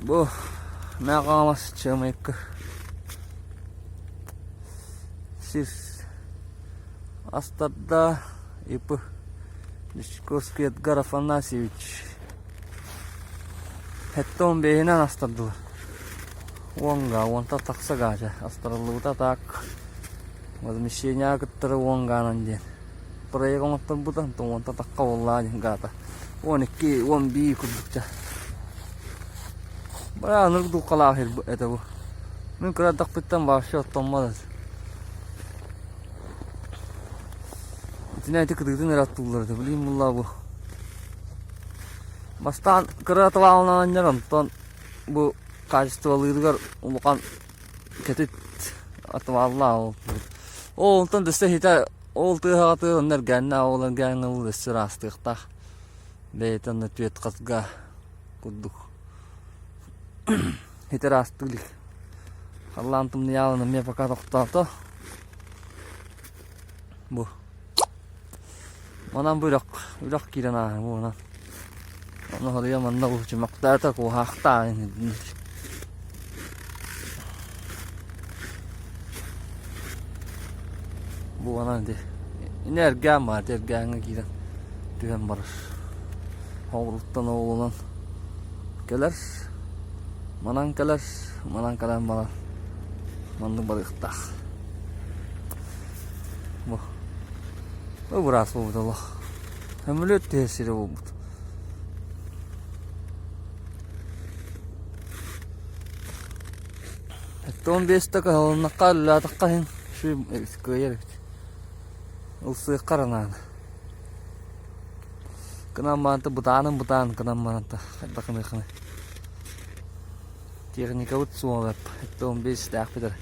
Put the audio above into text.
Бу Мэҥэ Хаҥалас Чыамайыкы сир астарда ИП Дьячковский Эдгар Афанасьевич Хэттон бэйэнэн астардылар. Уонга, уонтан тахса гаача астарыллыбыта так возмещение кыттары уон гаанан диэн проект оҥотторбута, онтон уонтан тахха буоллаа диэн гаата. 12, 11 курдукча. Бара аныгы дулхалаах этэ бу. Мин кыра эрдэхпиттэн вообще оттоммот этим. Итинэ ити кытыытын эрэ оттууллар этэ. Билигин булла бу. Бастаан кыра отвалынан анньар, онтон бу качестволыырыгар улахан кэтит отваллаах ол. Ол онтон дөссө иһитэ ол тыаһаҕа тыа онно эргээннээх ол эргээҥҥэ ол өссө ыраастыахтаах. Бэйэтэ онно түөрт хасга курдук ити ыраастыы илик. Халлаан тымныйаалын эмиэ пока тохтоото. Бу. Манан бу үрэх, үрэх киирэн ааһар бу манан. Ону хоруйа манна чумактаата куоһаахтаа Бу манан ити. Ини эргээн баар, эргээҥҥэ киирэн түһэн барар. Оҕуруттан оҕолонон кэлэр. Манан кэлэр, манан кэлэн баран маннык барыахтаах. Бу Бу быраас буолбут олох. Көмүлүөт түһэр сирэ буолбут. 15 да кыһалыннахха үлэлээтэххэ иһин үчүгэй кыайар эбит. Ылсыахха эрэ наада. Кынан баран бытаанын бытаан кынан баран хайдах гыныаххыный. Техникабыт суоҕа бэрт. 15 тээхпит эрэ.